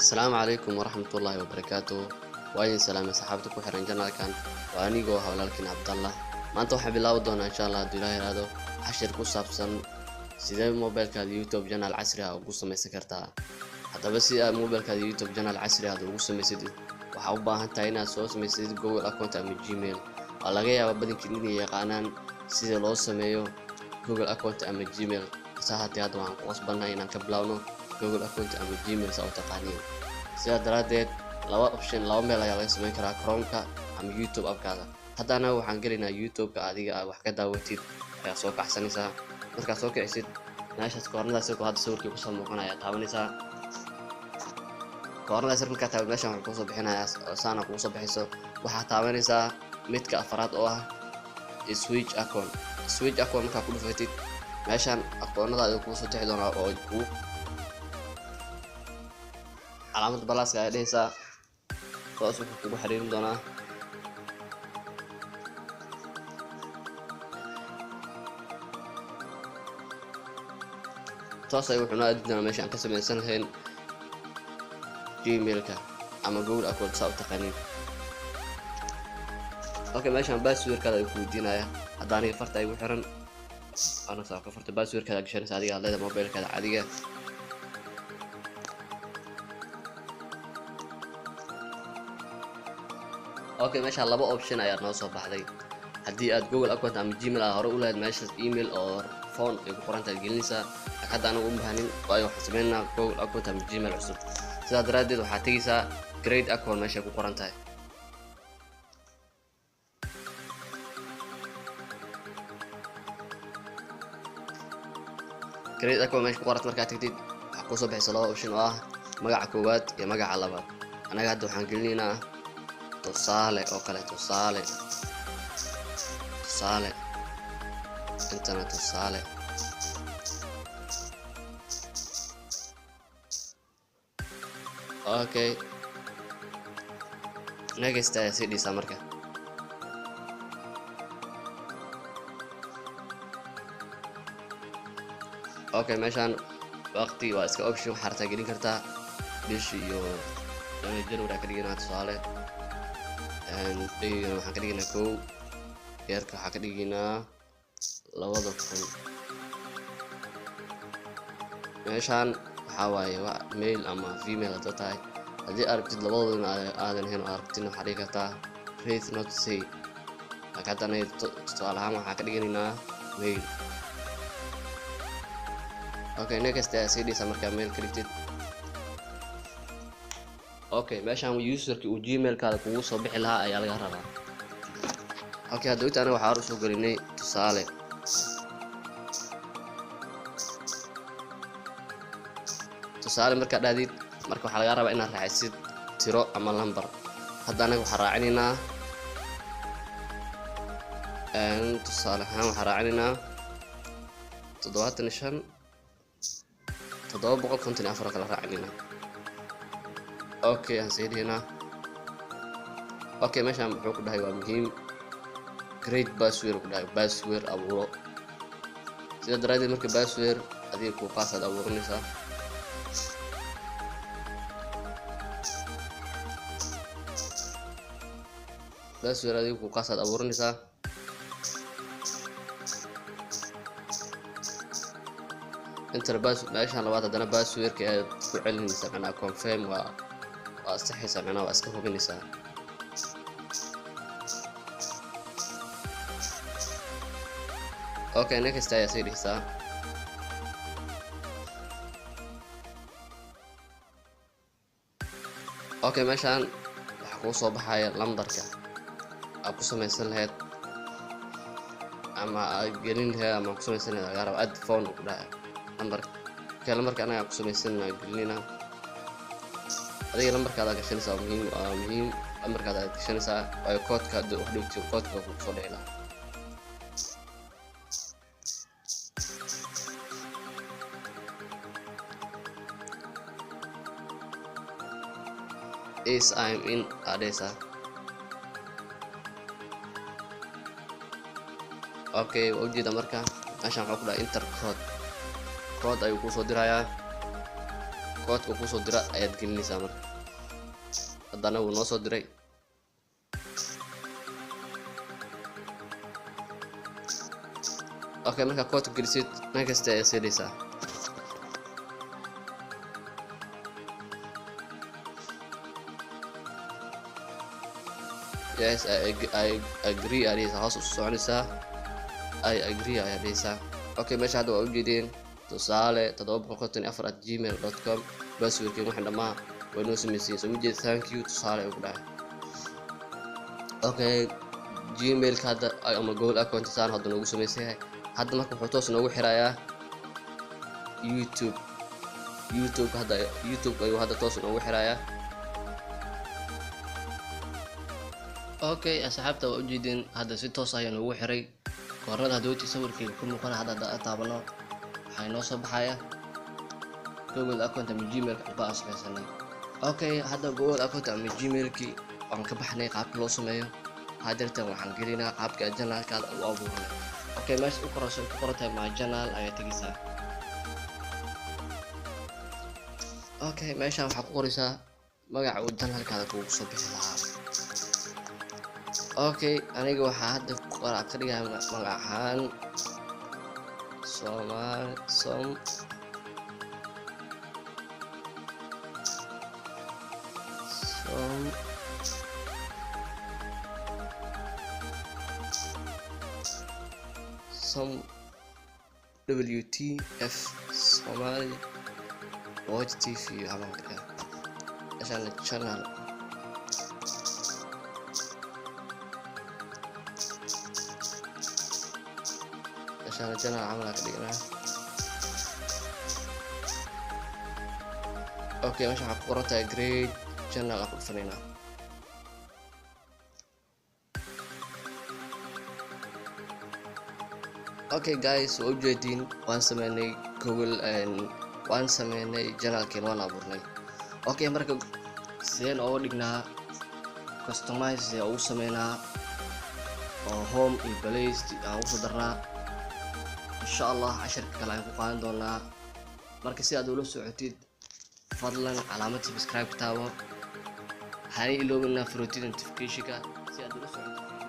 Asalaamu calaykum waraxmatullaahi wabarakaatu. Waa idin salaamay saxaabta ku xiran janalkan. Waa anigoo ah walaalkiin Cabdallah. Maanta waxaan bilaabi doonaa, insha Allah hadduu Ilaah yiraahdo, cashir ku saabsan sidee mobilkaada YouTube channel casri ah ugu samaysan kartaa. Haddaba, si aad mobilkaada YouTube channel casri ah ugu samaysatid, waxaa u baahan tahay inaad soo samaysatid Google account ama Gmail. Waa laga yaabaa badankiin inay yaqaanaan sida loo sameeyo Google account ama Gmail, hase ahaatee hadda waxaan ku qasbannahay inaan ka bilaabno Google account ama Gmail saa u taqaaniin. Sidaa daraaddeed, laba option, laba meel ayaa laga sameyn karaa: Chromeka ama YouTube appkaada. Hadda anaga waxaan gelaynaa YouTube-ka. Adiga aad wax ka daawatid ayaa soo kacsanaysaa. Markaad soo kicisid, meeshaas koornadaas ku hadda sawirkii kusoo muuqanaya ayaa taabanaysaa. Koornadaas markaa taabad, meeshan wuxuu kusoo bixinayaa saana kugu soo bixayso. Waxaa taabanaysaa midka afraad oo ah switch account. Switch account markaa ku dhufatid, meeshan akoonadaada kugu soo tixi doonaa oo kugu calaamada balaaska ayaa dhehaysaa. Toos wuxuu kugu xiriirin doonaa. Toos ay wuxuu noo aadi doonaa meesha aan ka samaysan lahayn Gmailka ama Google account saa u taqaaniin. Okay, meeshaan passwordkaada ayuu ku weydiinaya. Hadda aniga farta igu xiran, ana saa ka farta. Passwordkaada gashanaysa adiga aad leedahay mobilkaada cadiga. Okay, meeshaan laba option ayaa noo soo baxday. Haddii aad Google account ama Gmail aad hore u lahayd, meeshaas email oo phone ay ku qoran tahay gelinaysaa. Laakiin hadda anagu uma baahnin, waayo waxaan sameynaynaa Google account ama Gmail cusub. Sidaa daraaddeed waxaad tegeysaa create account meeshay ku qoran tahay. Create account meesha ku qoranta markaad tagtid, waxaa kusoo baxaysa laba option oo ah magaca koowaad iyo magaca labaad. Anaga hadda waxaan gelinaynaa tusaale oo kale, tusaale, tusaale, intana tusaale. Okay, next ayaa sii dhisaa marka. Okay, meeshaan waqti waa iska option, waxaa rabtaa gelin kartaa. Bishi iyo January ka dhiganaa tusaale. Dhigana waxaan ka dhiganaa 1, yearka waxaa ka dhigaynaa 2000. Meeshaan waxaa waaye male ama female hadda tahay. Haddii aad rabtid labadoodana aadan ahayn oo aad rabtidna, waxaa dhigi kartaa rather not say. Laakiin hadda anaga tusaale ahaan waxaa ka dhiganaynaa male. Okay, next ayaa sii dhisa markaa male ka dhigtid. Okay, meeshaan userki uu Gmailkaada kugu soo bixi lahaa ayaa laga rabaa. Okay, hadda inta anaga waxaa hor usoo gelinay tusaale. Tusaale markaad dhahdid, marka waxaa laga rabaa inaad raacisid tiro ama lambar. Hadda anaga waxaa raacinaynaa, tusaale ahaan waxaa raacinaynaa 75 754 oo kale raacinaynaa. Okay, aan sii dhihinaa. Okay, meeshaan muxuu ku dhahay? Waa muhiim, create password ku dhahay, password abuuro. Sidaa daraaddeed marka password adiga kuu qaasaad abuuranaysaa. Password adiga kuu qaasaad abuuranaysaa. Enter pass. Meeshaan labaad haddana passwordka ayaad ku celinaysaa, macnaha confirm, waa saxaysaa, macnaha waa iska hubinaysaa. Okay, next ayaa sii dhigtaa. Okay, meeshaan waxaa kuu soo baxaya lambarka aad ku samaysan lahayd ama aad gelin lahayd ama ku samaysan lahayd. Lagaa raba add phone ku dhahay lambarka. Okay, lambarka anaga ku samaysan gelinayna. Adiga lambarkaada gashanaysaa. Waa muhiim, waa muhiim lambarkaada aad gashanaysaa, waayo koodka hadii wax dhigto koodka waa kugu soo dhici lahaa. Yes, I'm in aad dhehaysaa. Okay, waa ujeeda. Marka meeshaan waxaa ku dhahay enter code. Code ayuu kuusoo dirayaa. Koodka kusoo dira ayaad gelinaysaa. Marka haddana wuu noo soo diray. Okay, markaa koodka gelisid, next ayaad siinaysaa. Yes, I agree ayaa dhihaysaa. Hoos u soconaysaa, I agree ayaa dhihaysaa. Okay, meesha hadda waa ujeedeen tusaale754@gmail.com. Passwordkeen waxaan dhammaa waa noo sameysay. Soo ujeed, thank you Tusaale ugu dhahay. Okay, Gmailka hadda ama Google account saan hadda noogu samaysan yahay. Hadda marka wuxuu toos noogu xirayaa YouTube. YouTube hadda, YouTube ayuu hadda toos noogu xirayaa. Okay asxaabta, waa ujeedeen, hadda si toos ayaa noogu xiray. Koornada hadda wati sawirkayga ku muuqana. Hadda hadda taabano, waxaa inoo soo baxaya Google account ama Gmailka cusba aan samaysanay. Okay, hadda Google account ama Gmailkii waan ka baxnay qaabka loo sameeyo. Hadeertan waxaan gelinaa qaabka channelkaada u abuurnay. Okay, meesha u korayso ku qoran tahay my channel ayaa tegeysaa. Okay, meeshaan waxaa ku qoraysaa magaca uu channelkaada kugu soo bixi lahaa. Okay, aniga waxaa hadda ka dhigaya magac ahaan Somal Som Som Som WTF, Somali Watch TV camal ka dhigaa. Meeshaan channel, meeshaan channel camal ka dhignaa. Okay, meesha waxaa ku qoran tahay create channel aan ku dhufanaynaa. Okay guys, waa ujeediin, waan sameynay Google, waan sameynay channelkeen, waan abuurnay. Okay, marka sideen ooga dhignaa customize, sidee ugu sameynaa oo home iyo playlist aan ugu soo darnaa? Insha Allah casharka kale ayaan ku qaadan doonaa. Marka si aad ula socotid, fadlan calaamad subscribe taabo, hana iloobin inaad furotid notificationka si aad ula socotid.